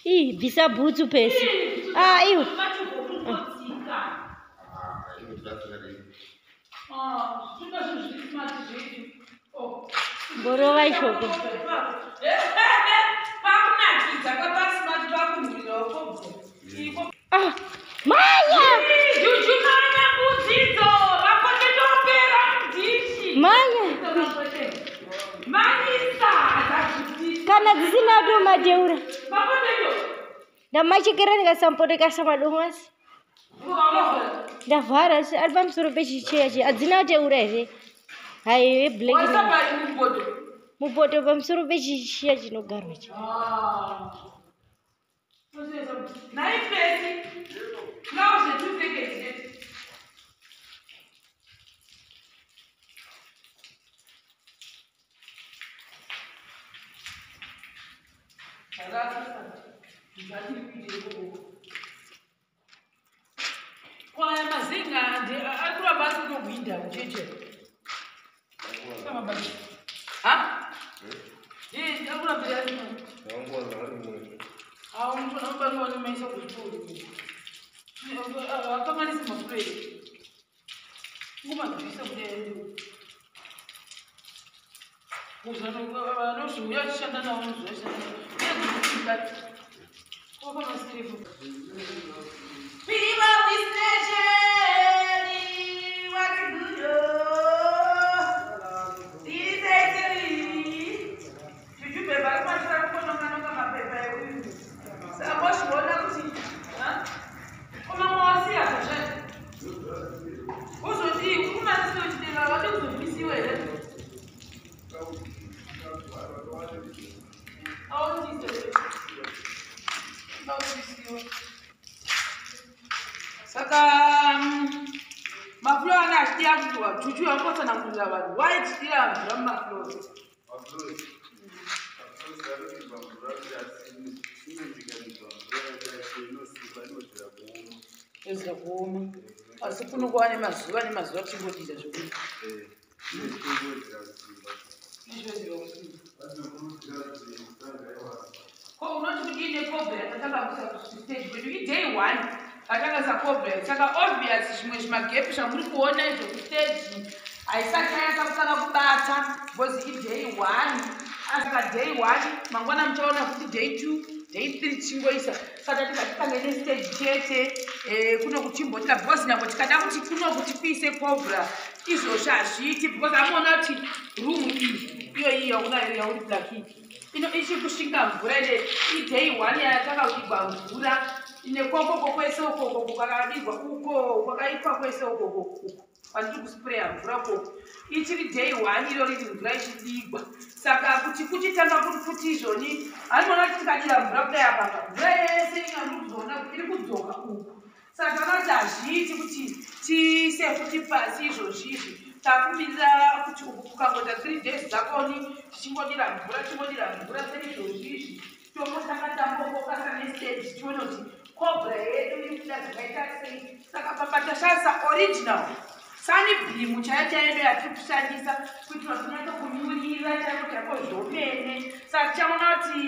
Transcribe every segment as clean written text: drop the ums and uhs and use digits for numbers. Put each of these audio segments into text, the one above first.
Ih, bvisa bhutsu pesi. Ah, iwe. Mborova ishoko. Ah, maya! Juju manya budzidzo, vapotetopera mudishi. Manya. Manyisa. Kana dzisina tomateura. Mapoteto. Ndamachekera ndikasampotekasa madomasi. Ndavhara asi ari pamusoro pechicheya chi hadzina teura here? Hai black. Waisa pari mupoto. Mupoto pamusoro pechicheya chinogarwa ichi. Ah. Nhai Pesi. Ngawo zve 2 seconds chete. Kwaya mazinga ari kuramba ari kutohwinda ucheche. Ha? Eh, ari kurambira ari Awu mntwana ubani wamaisa kuchikoro. Akamanisa mafureri. Ngoma ndibvisa kudai. Vanozviuya achishanda navo nozvoshanda. People of this nation, what a good This is Juju beba kumashira kukononga mapepa euyu. Saka wazviona kuti umamwe wasiya zvazvati. Uzodii ukumanisiwe chitenda vade kuzomisiwa here? Saka maflow anga achidira kuti wajuju yakotsanangurira vanhu why tichidira mvura mumaflow. Ezira kuoma asi kuno kwava nemazuva nemazuva tichingodira zvokuti ko unoti kudii necobra yatatanga kuisa kustage kwedu iday 1 tatanga sacobra. Saka obvious zvimwe zvimagepi zvamuri kuona izvo kustage haisati yanyatsa kutanga kubata because iday 1. Saka day 1 mangwana muchaona kuti day 2 day 3 tichingoisa. Saka tikatitange nestage chete kuno kuchimbotira because nyange tikada kuti kuno kuti kuise cobra izvozvo hazviiti because amuona kuti room iyi iyo iyi yaunayo yauri plaki ino ichiri kusvinga mvura ine iday 1 yatakadigwa mvura ine kokoko kwese ukoko kwakadigwa uko kwakaitwa kwese ukoko uko kwandiri kuspreya mvura ukoko ichiri day 1 iro riri mvura ichidigwa. Saka kuti kuchitanga kuri futi izvoni handiona kuti tikadira mvura kudai apapa mvura yese ingamuri kuzoona kuti iri kudzoka uku. Saka takati hazviiti kuti tiise futi pasi izvozvizvi takumirira kuti uku kukangoita 3 days dzakoni tichingodira mvura tichingodira mvura seizvozvizvi tongotanga tambofokasa nestage tione kuti cobra yedu iri kuda zvakaita sei. Saka papa tashandisa original sunbeam chaiyo chaiyo yatiri kushandisa kuitira kuti tinyatso kunyurira chaiko chaiko zvomene. Saka tichaona kuti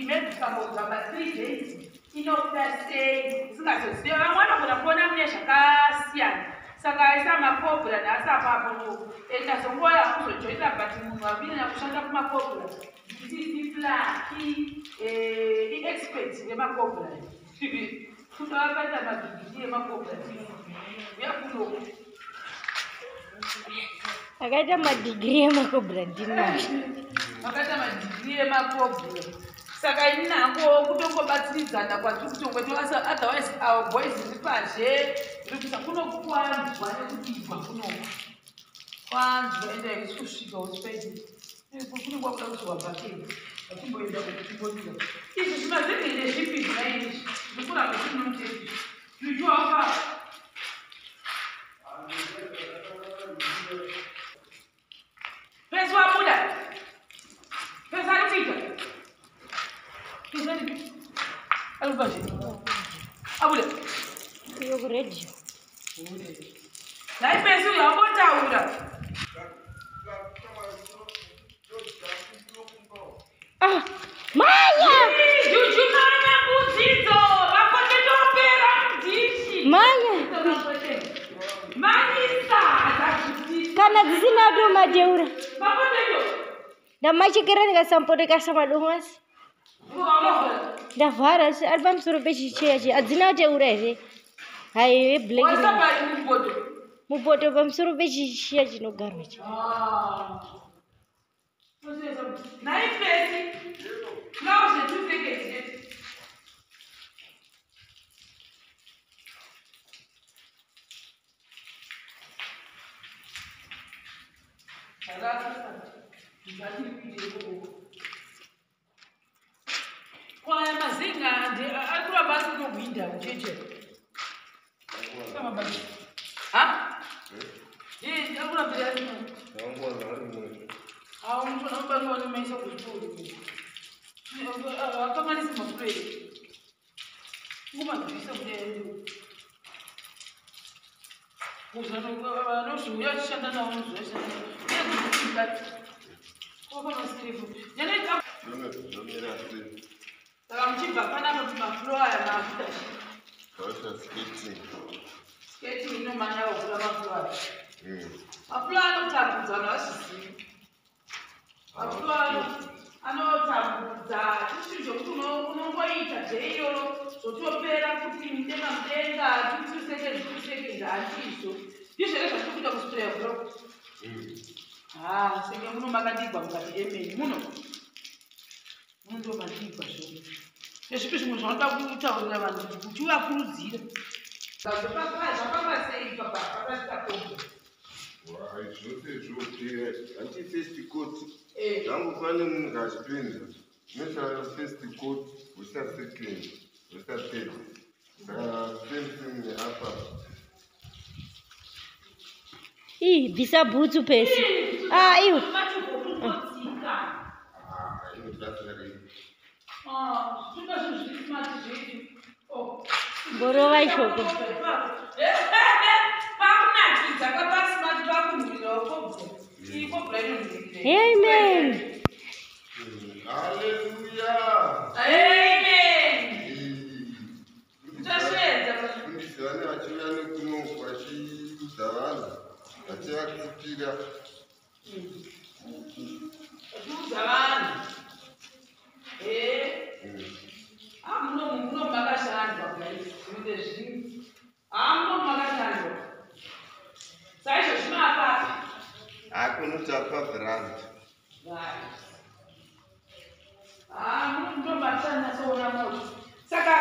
maybe tikambogamba 3 days inobuda sei usingazozivi. Vamwe vanogona kuona mune zvakasiyana. Saka aisa makobra nhasi apapo ndazongoya kuzojoina but munhu akunyanya kushanda kumakobra ndisisi Plaki iexpert yemakobra kutovakaita madhigiri emakobra uya kuno Akaita madhigiri emakobra ndinazvo. Vakaita madhigiri emakobra. Saka ini nako kutongobatsiridzana kwatiri kutongoita otherwise our boys riri pazhe riri kuisa kuno kwanzwa nekudigwa kunoku kwanzwa ende haisi kusvika uspaidi kune kwakuda kuiswa bhaketi vachimboenda kuchimbodira izvi zvimazengende zvipi zvina izvi zvikuramba zvinomuteti juju waka Pesi wabuda Pesi ari kuita Pesi ari ari kubva abuda Iyo kuredhiyo. Nhai Pesi uyu ambotaura. Ah, maya! Juju manya budzidzo Kana dzisina kutomateura. Ndamachekera ndikasambotekasa madomasi. Ndavhara asi ari pamusoro pechicheya chi hadzina kuteura here? Hai black. Mupoto pamusoro pechicheya chinogarwa ichi. Kwaya mazinga ari kuramba ari kunohwinda mucheche. Ha? Eh, ari kurambira ari kuno. Awo muthu anobariwa nemaisa kuzvikoro. Akanganisi mafuro ere. Ngomabvisa kudai. Vanozviuya achishanda navo vanozviuya achishanda navo. Saka muchibva panapa pamafuro aya maakuita chii? Skating inomanya kukura mafuro aya. Mafuro anotambudza vanhu havazvizivi. Mafuro anotambudza chinhu chokuti unongoita jeiroro zvotopera kuti mudenga mudenga 2 seconds 2 seconds handizvo. Ndizvo here zvatiri kuita kuspreya mvura? Ah, senge muno makadigwa mukati emeni muno. Muno ndo madigwa zvo. Ndezvipi zvimwe zvaunoda kutaurira vanhu kuti uvakurudzire? Zvafamba sei papa pakasvika kombo? Zvose zvopera hanti first coat zvangofanira munhu achipinza unoisa first coat woisa second woisa third saka same thing neapa. Ih, bvisa bhutsu pesi. Ah, iwe. Ngorova ishoko. Amen. Hallelujah. Amen. Mufundisi vane vachiuya nekuno vachiudza vanhu vachivakupira. Vachiudza vanhu. Muno muno makashandwa guys. Zvimwe zvinhu. Muno makashandwa. Saizvo zvino apapi. Hakunotapa veranda. Right. Muno ndomatanyatsoona moto. Saka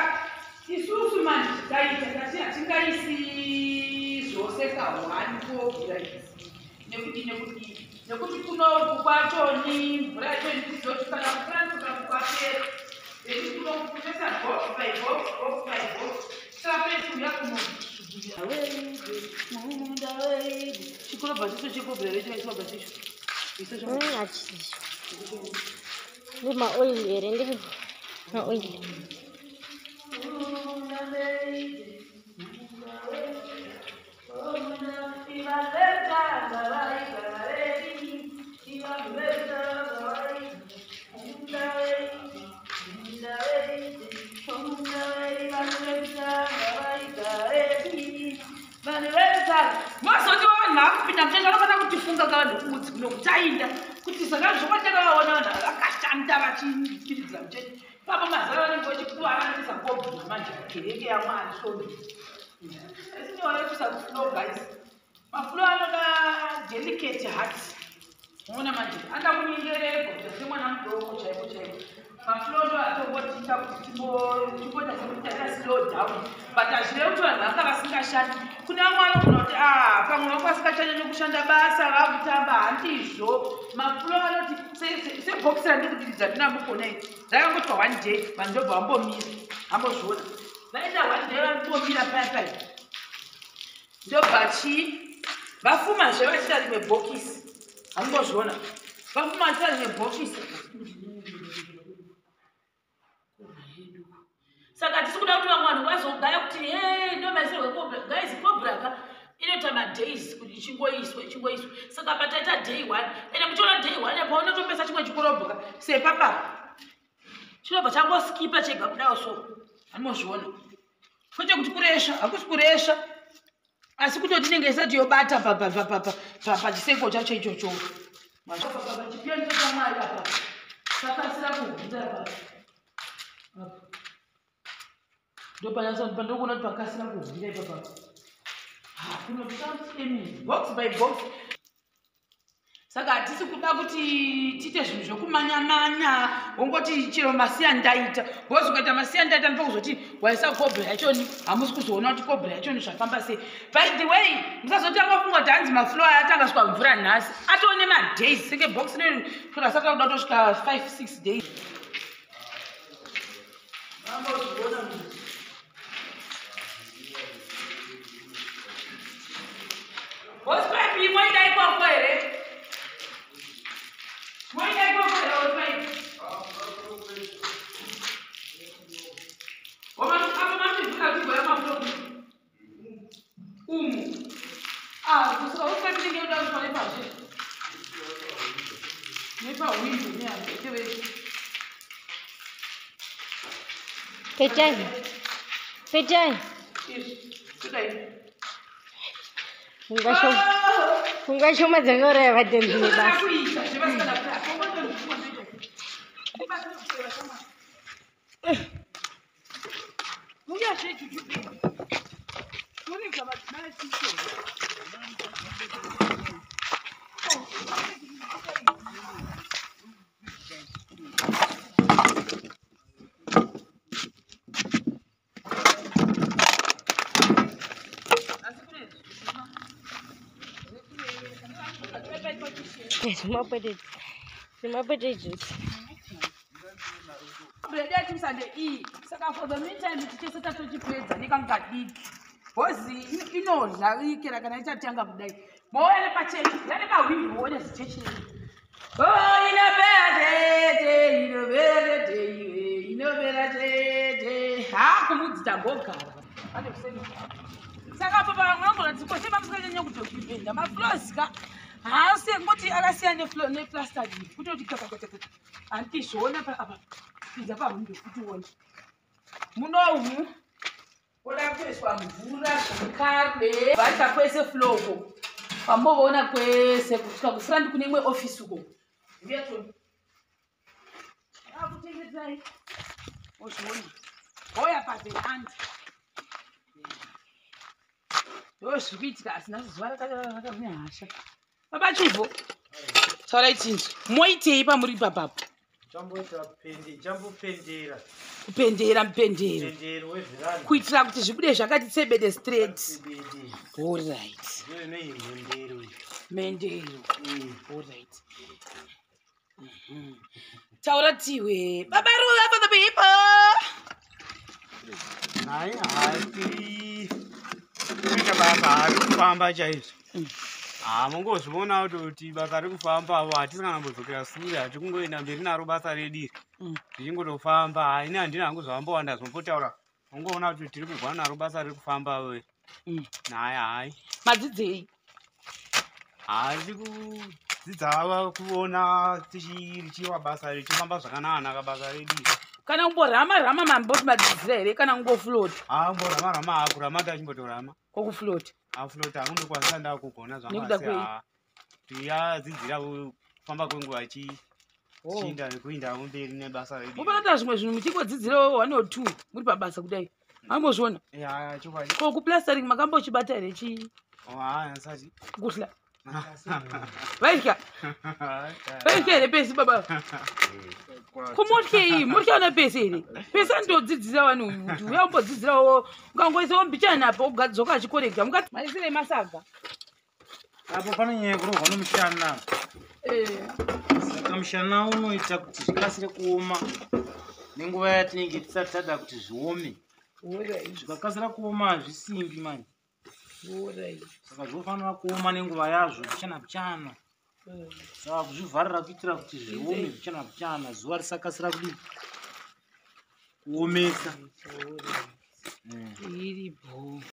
isusu manje taita tati hatingaisi zvose kahwani kobvira idzi nekuti nekuti nekuti kunoku kwachoni mvura yacho inozoti kana kufransi kana kukwapera nekuti kunoku kunoisa box by box box by box saka pesi uya kuno chikorobha chiso chekobvira rechaiswa basicho iso Hachisicho. Ndemaoil here ndiri maoil. Mazoti vanhu vakupinda muchechi vanofanira kutifunga kavanhu kumudzi kuno kutainda kuti saka zvokwatakavaona vanhu vakashanda vachipiridzira muchechi ipapo mazara vanenge vachikuvara vanoisa kobvuna manje kereke yamwari svondo asinovakuisa flow guys. Maflow anoda delicate heart. Unoona manje anoda kunyengererwa kuita semwana mudoko chaiko chaiko. Maflow ndo atongotiita kuti timboita sekuti taita slow down but hazvirevi kuti vanhu vanga vasingashandi. Kune vamwe vanogona kuti pamwe vanga vasingachanyanyi kushanda basa vakutamba handizvo. Maflow anoti sebhokisi randiri kudiridza ndinamukona iri rakangotwa one day vanhu ndobva vambomira vambozviona vaenda one day vambomira paya paya ndobva chii vafumazve vachiita rimwe bhokisi vambozviona vafuma vachiita rimwe bhokisi. Saka hatisi kuda kuti vamwe vanhu vazogaya kuti he ndomaisirwe kobra guys kobra ka inoita madays kuti ichingoiswa ichingoiswa. Saka pataita day one ende muchiona day one apa unotombesa chimwe chikorobhoka sepapapa chinobva changoskipa chega kudawo so anozviona kwete kuti kuresha hakusi kuresha asi kutoti inenge isati yobata papapapapa Pachiseko chacho ichocho. Chipiyaniso chamwari apa. Chakasira kuhwira apa. Ndopandinokuona kuti pakasira kuhwira ipapa. Kunoti box by box. Saka hatisi kuda kuti tiite zvinhu zvekumanya-manya, wongoti chero masiya ndaita. Because ukaita masiya ndaita ndipo kuzoti waisa kobra yachoni, hamusi kuzoona kuti kobra yachoni zvafamba sei. By the way, musazotanga kufunga kuti hanzi mafloor aya atanga kusvika mvura nhasi. Atone madays, senge box rino rasati rakuda kutosvika 5-6 days. Box pipe imoida ikoko here? Petai. Petai. Funga shoma dzakauraya vatendi nebasa. Saka for the meantime tichese tatochipedza nekangakadiki. Bhozi inodla ikera kana ichatanga kudai. Mouya nepachechi, nepahwindo muone zichechi redu. Oh, inopera tete, inopera tete, inopera tete. Ha, kumudzi tambogara. Ane kuseni. Saka apa vamwe vangona dzikoshe vamusinganyanya kutokipenda. Mafloors ka. Haasi ngoti akasiyana neplaster kutoti kaka. Handizviona apa. Pinza pahwindo kuti uone. Munomu koda kutoiswa mvura zvakare. Vaita kwese floko. Pamovaona kwese kusvika kufront kune imwe office uko. Uya toni. Akutengetai. Ozviona. Oya paveranda. Ndozviri kuitika asi nhasi zuva rakavine hasha. Baba Chivho. Taurai tinzwe. Moitei pamuri ipapapo? Chambopendera. Kupendera mupendero. Kuitira kuti zvibude zvakati tsebede straight. All right. Mendero. All right. Taura tiwe. Baba Ruva for the people. Hai hai. Kuita basa riri kufamba chaizvo. Mungozviona kuti basa riri kufamba avo hatisi kana kumbodzokera sure, hatikungoenda mberi naro basa redu iri. Tichingotofamba, ini handina hangu zvavambowanda zvombotaura. Ungoona kuti tiri kurwana naro basa riri kufamba we. Naye hai. Madzidzei? Tiri kudzidza kuona tichiwa basa richifamba zvakanaka basa redu iri. Kana kumborama rama mamboti madzidzira here kana kungoflota? Kumborama rama kurama tachimbotorama. Kokuflota? Aflota hakundokwanisa ndakugona Nekuda kwei? Tiyadzidzira kufamba kwenguva chiinda nekuinda mberi nebasa redu. Munoita zvimwe zvinhu muchingodzidzirawo 1 or 2 muri pabasa kudai. Mambozviona? Ya, chokwadi. Ko kuplastering makambochibata here chii? Asati. Kuhla. Vaitya. Vaitya here pesi baba? Kumotye iyi, motya ona pesi here? Pesi anotodzidzira vanhu uyu kuti uya umbodzidzirawo ukangoisawo mbichana apa ugadzoka achikorekta. Mukati maisirei masaga. Apo pane nyaya yekurohwa nomushana. Saka mushana unoita kuti zvikasire kuoma nenguva yatinenge tisati tada kuti zviome. Zvikakasira kuoma hazvisimbi mani. Saka zvinofanira kuoma nenguva yazvo mbichana mbichana. Saka kuzvivharira kuitira kuti zviome mbichana mbichana, zuva risakasira kudii kuomesa. Iripo.